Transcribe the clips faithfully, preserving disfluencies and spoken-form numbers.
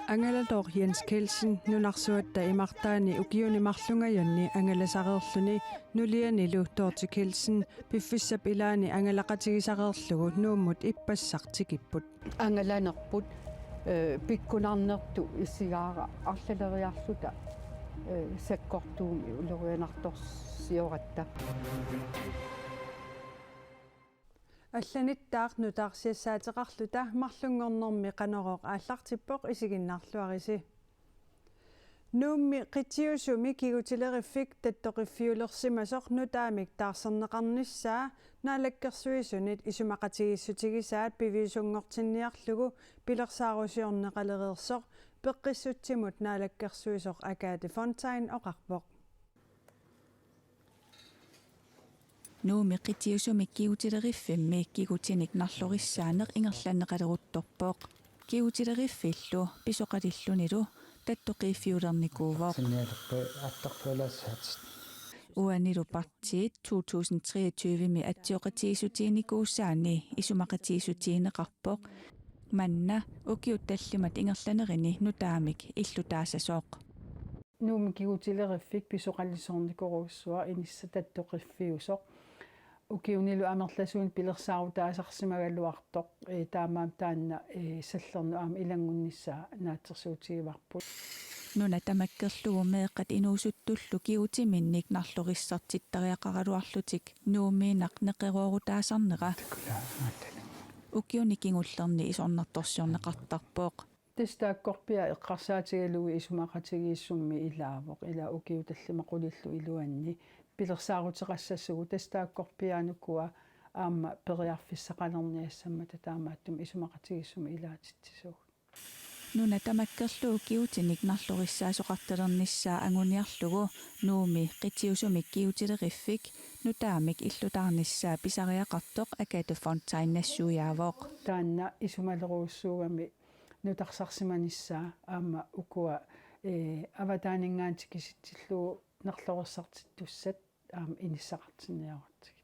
Angalalooq Jens Kelsen nunarsuatta imartaani ukiuni marlunngajunni angalasareerluni nulianilu Dorthe Kelsen piffissap ilaani angalaqatigisareerlugu Nuummut ippassaq tikipput. Angalanerput, eh, pikkunarnertut isigaara arlaleriarluta, eh, sakkortuumik ulorianartorsioratta. Allanittaaq nutaarsiassaateqarluta marlunngornermi Qanorooq aallartippoq, isiginnaarluarisi. Nuummi qitiusumi kigutileriffik tattoqiffiulersimasoq nutaamik taarserneqarnissaa Naalakkersuisunit isumaqatigiissutigisaat piviusunngortinniarlugu pilersaarusiorneqalereersoq peqqissutsimut naalakkersuisoq Agathe Fontain oqarpoq. Nuummi qitiusumi kigutileriffimmi kigutinik narlorissaaneq ingerlanneqaleruttorpoq. Kigutileriffillu pisoqalillunilu tattoqiiffiulernikuuvoq. Sinnialerpa attartualaassaatit. Uanilu partiit to tusind treogtyve-mi atsioqatigiissutiginikuusaanni isumaqatigiissutigineqarpoq manna ukiut tallimat ingerlanerini nutaamik illutaasasoq. Nuummi kigutileriffik pisoqalisornikorujussuaq inissaq tattoqiffiusoq. Ukiunilu amerlasuunik pilersaarutaasarsimagaluartoq, eh, taamaammat taanna, eh, sallernut aamma ilanngunnissaa naatsorsuutigivarput. Nuna tamakkerlugu meeqqat inuusuttullu kigutiminnik narlorissartittariaqaraluarlutik Nuummiinnaq neqeroorutaasarnera ukiuni kingullerni isornartorsiorneqartarpoq. Tassa taakkorpiaq eqqarsaatigalugu isumaqatigiissummi ilaavoq, ila ukiut tallimat qulillu iluanni pilersaaruteqassasugut, tassa taakkorpiaanukua aamma periarfissaqalerniassammata taamaattumik isumaqatigiissummi ilaatitsisugut. Nuna tamakkerlugu kigutinik narlorissaasoqartalernissaa anguniarlugu Nuummi qitiusumi kigutileriffik nutaamik illutaarnissaa pisariaqartoq Agathe Fontain nassuiaavoq. Taanna isumalerujussuugami nutarsarsimanissaa aamma ukua, eh, avataaninngaanniit tikisitsillugu narlorissartittussat aamma inissaqartinniarutsigu.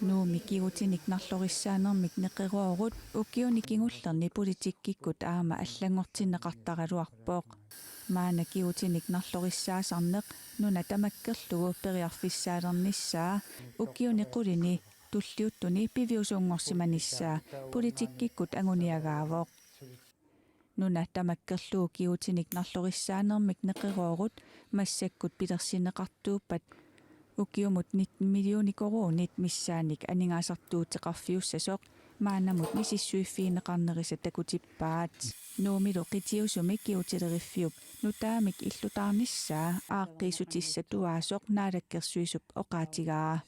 Nuummi kigutinik narlorissaanermik neqeroorut ukiuni kingullerni politikkikkut aamma allanngortinneqartaraluarpoq. Maanna kigutinik narlorissaasarneq nuna tamakkerlugu periarfissaalernissaa ukiuni qulini tulliuttuni piviusunngorsimanissaa politikkikkut anguniagaavoq. Nuna tamakkerlugu kigutinik narlorissaanermik neqeroorut massakkut pilersinneqartuuppat ukiumut nitten millioner koruunit missaannik aningaasartuuteqarfiussasoq maannamut misissuiffigineqarnerisa takutippaat. Nuummilu qitiusumi kigutileriffiup nutaamik illutaarnissaa aaqqiissutissatuaasoq Naalakkersuisup oqaatigaa.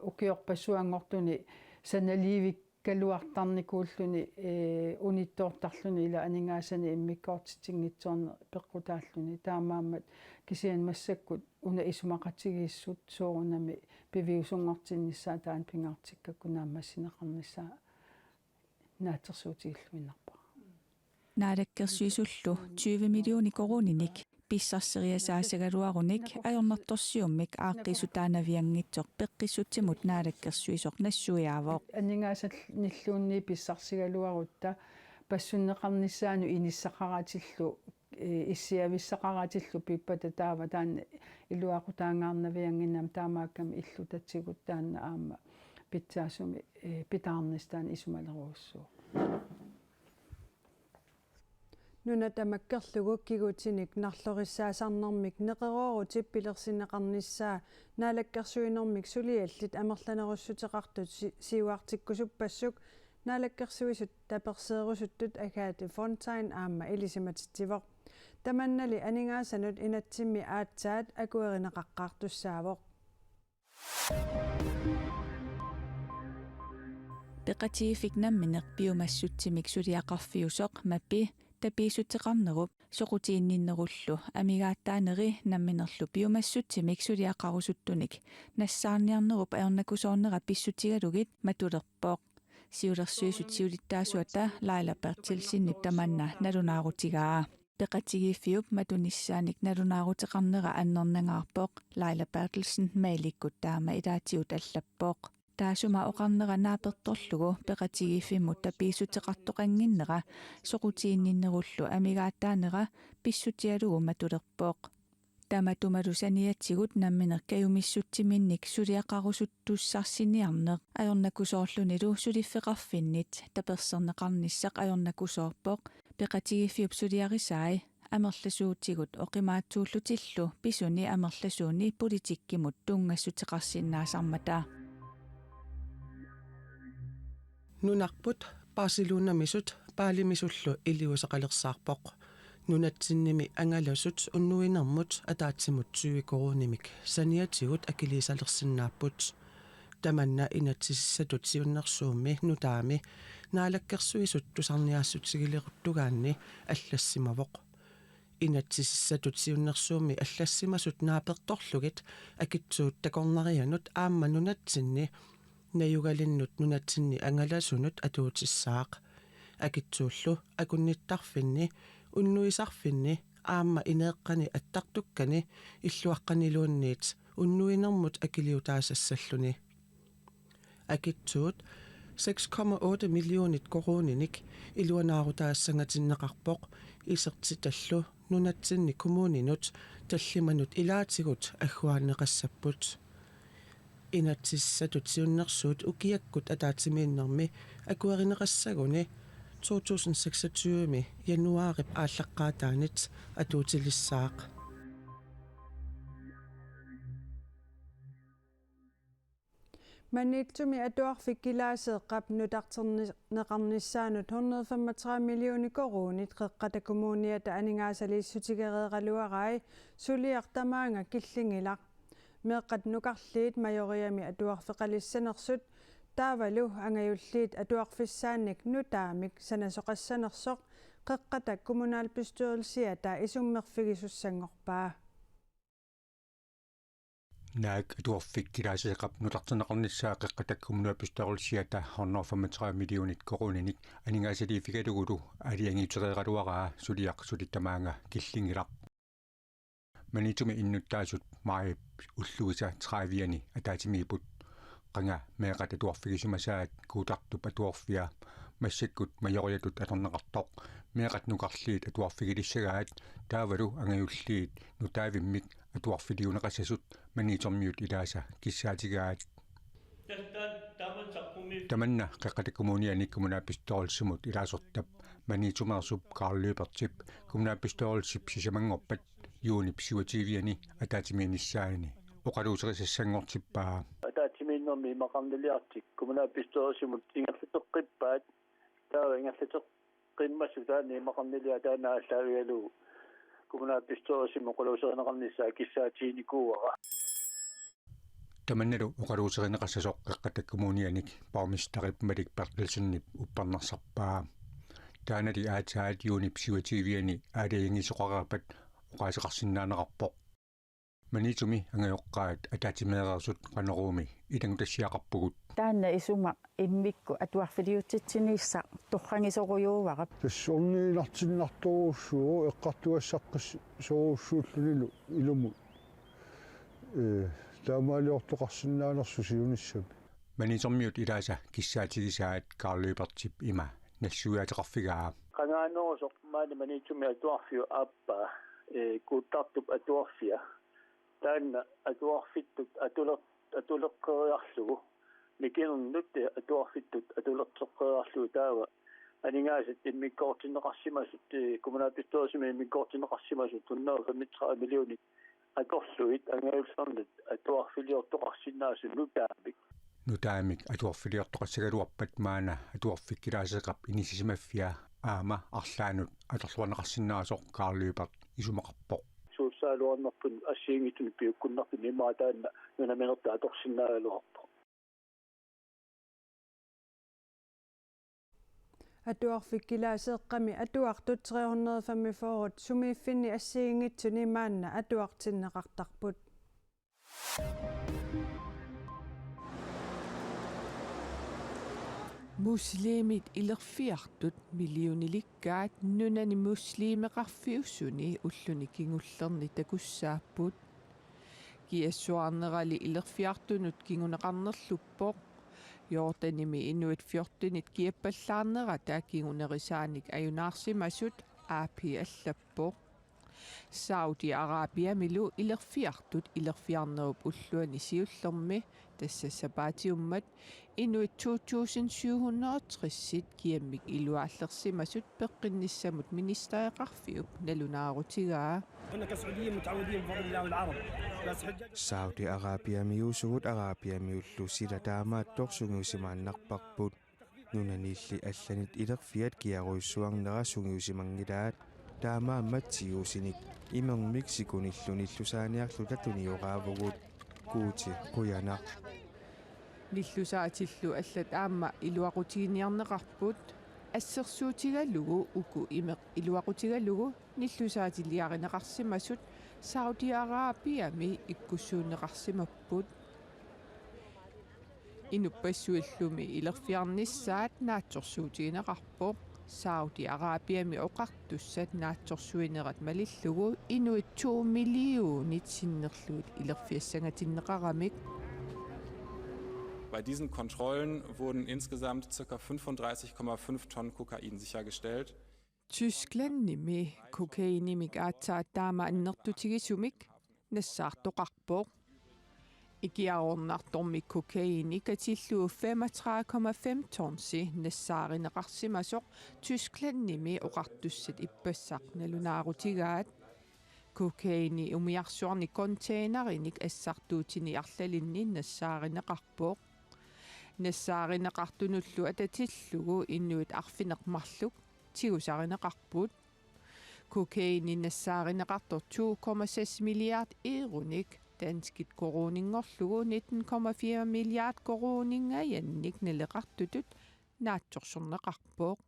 Ukiorpassuanngortuni sanaliivikkaluartarnikuulluni, eh, unittoortarluni ila aningaasanik immikkoortitinngitsoorneq peqqutaalluni. Taamaammat kisianni massakkut una isumaqatigiissut soorunami piviusunngortinnissaa taanna pingaartikkakku naammassineqarnissaa naatsorsuutigilluinnarpara. Naalakkersuisullu tyve millioner koruuninik pissarseriasaasagaluarunik ajornartorsiummik aaqqiissutaanavianngitsoq peqqissutsimut naalakkersuisoq nassuiaavoq. Aningaasanilluunniit pissarsigaluarutta passunneqarnissaanut inissaqaratillu, eh, issiavissaqaratillu pippata taava taanna iluaqutaangaarnaviannginnami taamaakkami illutatigut taanna aamma pitsaasumik, eh, pitaarnissaq taanna isumalerujussuuvoq. Nuna tamakkerlugu kigutinik narlorissaasarnermik neqeroorutip pilersinneqarnissaa naalakkersuinermik suliallit amerlanerussuteqartut si-, siuartikkusuppassuk Naalakkersuisut taperseerusuttut Agathe Fontain aamma ilisimatitsivoq. Tamannali aningaasanut inatsimmi aatsaat akuerineqaqqaartussaavoq. Peqatigiiffik nammineq piumassutsimik suliaqarfiusoq MAPI tapiissuteqarnerup soqutiginninnerullu amigaataaneri namminerlu piumassutsimik suliaqarusuttunik nassaarniarnerup ajornakusoornera pissutigalugit matulerpoq. Siulersuisut siulittaasuata Laila Berthelsenip tamanna nalunaarutigaa. Peqatigiiffiup matunissaanik nalunaaruteqarnera annernangaarpoq Laila Berthelsen mailikkut taama ilaatigut allappoq. Taassuma oqarnera naapertorlugu peqatigiiffimmut tapiissuteqartoqannginnera soqutiginninnerullu amigaataanera pissutigalugu matulerpoq. Tamatumalu saniatigut nammineq kajumissutsiminnik suliaqarusuttussarsiniarneq ajornakusoorlunilu suliffeqarfinnit taperserneqarnissaq ajornakusoorpoq peqatigiiffiup suliarisai amerlasuutigut oqimaatsuullutillu pisuni amerlasuuni politikkimut tunngassuteqarsinnaasarmata. Nunarput Barcelonamisut Balimisullu iliuuseqalersaarpoq. Nunatsinnimi angalasut unnuinermut ataatsimut tyve koruunimik saniatigut akiliisalersinnaapput. Tamanna inatsisissatut siunnersuummi nutaami Naalakkersuisut tusarniaassutigileruttugaanni allassimavoq. Inatsisissatut siunnersuummi allassimasut naapertorlugit akitsuut takornarianut aamma nunatsinni najugalinnut nunatsinni angalasunut atuutissaaq. Akitsuullu akunnittarfinni, unnuisarfinni aamma ineeqqani attartukkani illuaqqaniluunniit unnuinermut akiliutaasassalluni. Akitsuut seks komma otte millionit koruuninik iluanaarutaassangatinneqarpoq isertitallu nunatsinni kommuninut tallimanut ilaatigut agguaanneqassapput. Inatsisissatut siunnersuut ukiakkut ataatsimiinnermi akuerineqassaguni to tusind seksogtyve januaarip aallaqqaataanit atuutilissaaq. Maniitsumi Atuarfik Kilaaseeqqap nutarterneqarnissaanut hundrede femogtredive millioner koruunit Qeqqata Kommuniata aningaasaliissutigereeraluarai suliaq tamaanga killinngilaq. Meeqqat nukarliit Majoriami atuarfeqalissanersut taavalu angajulliit atuarfissaannik nutaamik sanasoqassanersoq Qeqqata Kommunalbestyrelsiata isummerfigisussanngorpaa. Naak Atuarfik Kilaaseeqqap nutarterneqarnissaa Qeqqata Kommunalbestyrelsiata hundrede femogtredive millionit koruuninik aningaasaliiffigalugulu aalajangiutereeraluaraa suliaq suli tamaanga killinngilaq. Maniitsumi innuttaasut maajip ulluisa tredive-ani ataatsimiipput. Qanga meeqqat atuarfigisimasaat Kuutartup atuarfia massakkut Majoriatut atorneqartoq. Meeqqat nukarliit atuarfigilissagaat taavalu angajulliit nutaavimmik atuarfiliuneqassasut Maniitsormiut ilaasa kissaatigaat. Tamanna Qeqqata Kommuniani kommunalbestyrelsimut ilaasortap Maniitsumeersup Karl Lyberthip kommunalbestyrelsip sisamanngorpat juunip syvogtyve-ani ataatsimiinnissaani oqaluuserisassanngortippaa. Ataatsimiinnermi imaqarniliartik kommunalbestyrelsimut ingerlateqqippaat, taava ingerlateqqimmassuk taanna imaqarniliaq taanna aallaavigalugu kommunalbestyrelsimi oqaluuserineqarnissaa kissaatiginikuuara. Tamannalu oqaluuserineqassasoq Qeqqata Kommunianik borgmesterip Malik Berthelsenip uppernarsarpaa. Taannali aatsaat juunip syvogtyve-ani aalajangiisoqareerpat oqaaseqarsinnaaneqarpoq. Maniitsumi angajoqqaat ataatsimeereersut Qanoruumi ilanngutassiaqarpugut. Taanna isuma immikkut atuarfiliutitsiniissaq torragisorujuuara. Tassa orniginartinnartorujussuuvoq eqqartugassaqqissorujussuullunilu ilumut. Ee, taamaaliortoqarsinnaanersoq siunissami. Maniitsormiut ilaasa kissaatigisaat Karl Lyberthip ima nassuiaateqarfigaa. Qangaanerusoq maani Maniitsumi atuarfiup aappaa, ee, Kuuttartup atuarfia. Taanna atuarfittut atuler-, atuleqqeriarlugu. Mikinernut atuarfittut atulerteqqeriarlugu taava aningaasat immikkoortinneqarsimasut, ee, kommunalbestyrelsimi immikkoortinneqarsimasut hundrede femogtredive millionit atorlugit angajullernut atuarfiliortoqarsinnaasut nutaamik. Nutaamik atuarfiliortoqassagaluarpat maanna Atuarfik Kilaaseeqqap inissisimaffia aamma arlaannut atorluarneqarsinnaasoq Karl Lyberth isumaqarpoq. Suussaaluarnerput assigiinngitsunut piukkunnartunut immaqa taanna nunaminertaa atorsinnaagaluarpoq. Atuarfik Kilaaseeqqami atuartut tre hundrede femogfyrre sumiiffinni assigiinngitsuni maanna atuartinneqartarput. Muslimit ilerfiartut millionilikkaat nunani muslimeqarfiusuni ulluni kingullerni takussaapput. Kiassuarnerali ilerfiartunut kinguneqarnerluppoq. Jordanimi inuit fjortenit kiappallaarnerata kingunerisaanik ajunaarsimasut A P allappoq. Saudi Arabiamilu ilerfiartut ilerfiarnerup ulluani siullermi, tassa sapaatiummat, inuit to tusind syv hundrede og tres-it kiammik iluaallersimasut peqqinnissamut ministereqarfiup nalunaarutigaa. احنا كسعوديين متعودين بفضل الله والعرب، بس حجاج. Saudi Arabiamiuusugut Arabiamiullu sila taamaattoq sungiusimaannarparput. Nunanilli allanit ilerfiat kiarujussuarnera sungiusimanngilaat, taamaammat siuusinik imermik sikunillu nillusaaniarluta tunioraavagut. Guuti qujanaq. Nillusaatillu allat aamma iluaqutiginiarneqarput, assersuutigalugu uku imeq iluaqutigalugu nillusaatiliarineqarsimasut Saudi Arabiami ikkussuunneqarsimapput. Inuppassuillumi ilerfiarnissaat naatsorsuutigineqarpoq, Saudi Arabiami oqartussat naatsorsuinerat malillugu inuit to millionit sinnerlugit ilerfiassangatinneqaramik. Bei diesen Kontrollen wurden insgesamt circa fünfunddreißig Komma fünf Tonnen Kokain sichergestellt. Tysklandimi kokainimik aatsaat taama annertutigisumik nassaartoqarpoq. Ikiaroornartormi kokaini katillugu femogtredive komma fem tonsi nassaarineqarsimasoq Tysklandimi oqartussat ippassaq nalunaarutigaat. Kokaini umiarsuarni containerinik assartuutini arlalinni nassaarineqarpoq. Nassaarineqartunullu atatillugu inuit arfineq-marluk tigusarineqarput. Kokaini nassaarineqartoq to komma seks milliard euronik, danskit koruuninngorlugu nitten komma fire milliard koruuningajannik naleqartutut naatsorsorneqarpoq.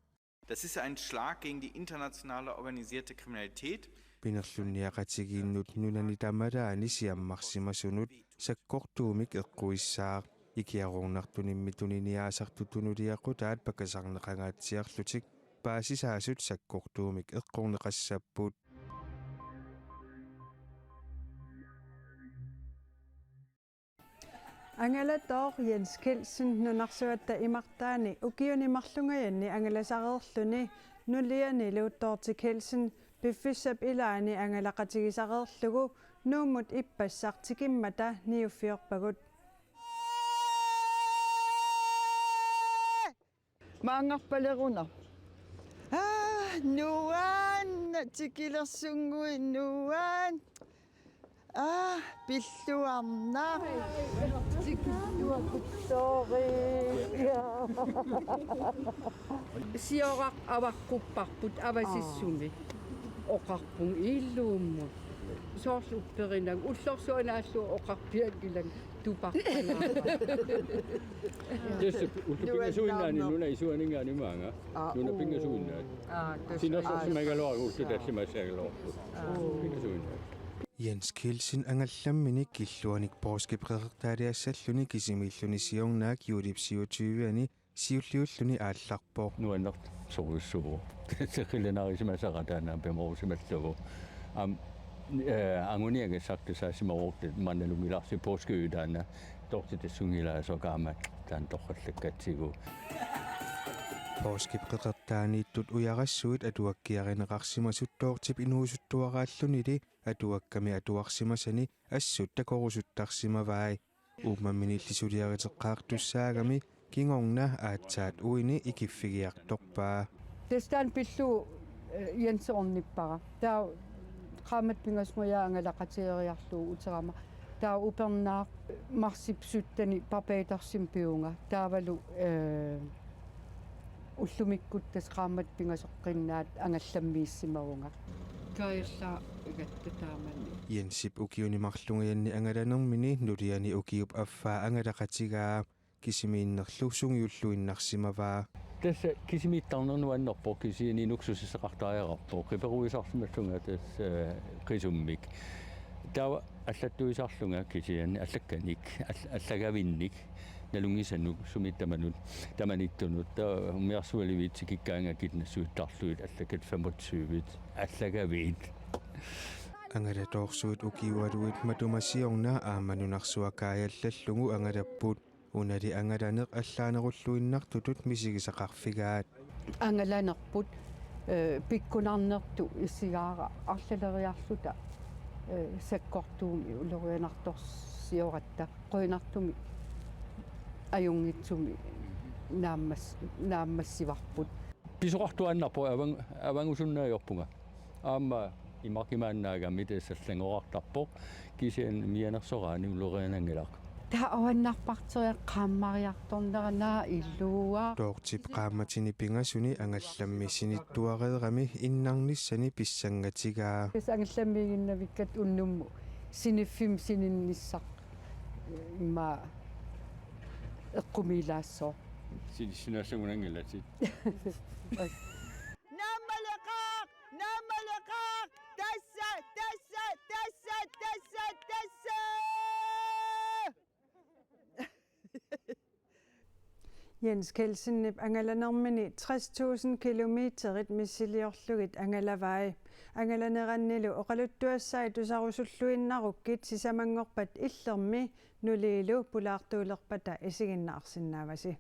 Das ist ein Schlag gegen die internationale organisierte Kriminalität. Pinerlunniaqatigiinnut nunani tamalaani siammarsimasunut sakkortuumik eqquissaaq. Ikiaroornartunimmi tuniniaasartut tunuliaqutaat pakasarneqangaatsiarlutik paasisaasut sakkortuumik eqqorneqassapput. Angalatooq Jens Kielsen nunarsuatta imartaani ukiuni marlungajanni angalasareerluni nulianilu Dorthe Kielsen piffissap ilaani angalaqatigisareerlugu Nuummut ippassaq tikimmata niuffiorpagut. Maanngarpaleruna. Aa, nuan, tikilersunnguit nuan. Aa, pilluarnaq. Tikilluakuttoorit. Sioraq avaqqupparput Avasissumi. Oqarpunga illuummut. Soorlu upperinagit ullorsuanaallu oqarpianngilanga tuparpalaarpa. Tassa ullut pinngasuinnaani nuna isuaninngaanniit maanga. Aa, nuna uu. Pinngasuinnaat. Aa, tassa. Sinersorsimagaluarput ullut tallimassagaluarput. Aa. Pinngasuinnaat. Jens Kielsen angallamminik killuanik poorskip qeqertaaliassalluni kisimiilluni siornaak juulip syvogtyve-ani siulliulluni aallarpoq. Nuannersorujussuuvoq. Seqqilinarisimasara taanna pimorusimallugu. Aamma, eh, anguniagassartusaasimaruutti maannalunngilarsi poorskiup taanna Dorthe tassunngilaasoq aamma taanna torrallakkatsigu. Poorskip qeqertaaniittut ujarassuit atuakkiarineqarsimasut Dorthep inuusuttuaraallunili atuakkami atuarsimasani assut takorusuttarsimavai. Uummaminilli suliariteqqaartussaagami kingorna aatsaat uini ikiffigiartorpaa. Tassa taanna pillugu, eh, Jens ornippara. Taava qaammat pingasut angalaqatigeriarlugu uterama. Taava upernaaq marsip syttende Barbadorsimi pivunga. Taavalu, eh, ullumikkut tassa qaammat pingasoqqinnaat angallammiissimavunga. Kaajallaa igatta taamani. Jensip ukiuni marlungajanni angalanermini nuliani ukiup affaa angalaqatigaa, kisimiinnerlu sungiulluinnarsimavaa. Tassa kisimiittarneq nuannerpoq kisianni nuksussaqartariaqarpoq qiperuisarsimallunga tassa, eh, qisummik. Taava allattuisarlunga kisianni allakkanik, all-, allagavinnik, nalunngisanut, sumi tamanut, tamanittunut, taava umiarsualiviit tikikkaangakit nassuittarlugit allakkat femogtyve, allagaviit. Angalatoorsuit ukiualuit matuma siorna aamma nunarsuaq kaajallallugu angalapput. Unali angalaneq allaanerulluinnartutut misigisaqarfigaat. Angalanerput, eh, pikkunarnertut isigaara arlaleriarluta, eh, sakkortuumik ulorianartorsioratta qujanartumik ajunngitsumik naammas-, naammassivarput. Pisoqartuaannarpoq avang-, avangusunnaajorpunga. Aamma imakimaannaagami tassa allanngorartarpoq kisianni mianersoraanni uloriananngilaq. Taava avannarparteria qaammariartornera naak iluaq. Toortip qaammatini pingasuni angallammi sinittuareerami innarnissani pissangatigaa. Tassa angallammiiginnavikkat unnummut siniffimmi sininnissaq immaqa eqqumiilaassaaq. Sinissinnaassagunanngilatit. Naammalaqaaq! Naammalaqaaq! Tassa, tassa, tassa, tassa, tassa! Jens Kjeldsenip angalanermini tres tusind kilometerit missiliorlugit angalavai. Angalanerannilu oqaluttuassai tusarusulluinnarukkit sisamanngorpat illermi nuliilu pulaartuulerpata isiginnaarsinnaavasi.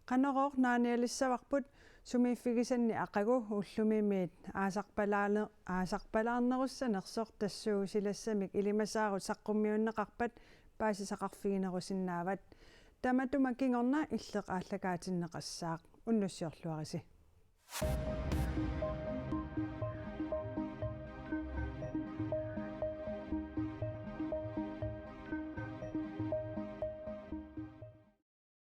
Qanorooq naanialissavarput sumiiffigisanni aqagu ullumimiit aasarpalaane-, aasarpalaarnerussanersoq tassuusilassamik ilimasaarut saqqummiunneqarpat paasisaqarfiginerusinnaavat. Tamatuma kingorna illeq aallakaatinneqassaaq. Unnussiorluarisi.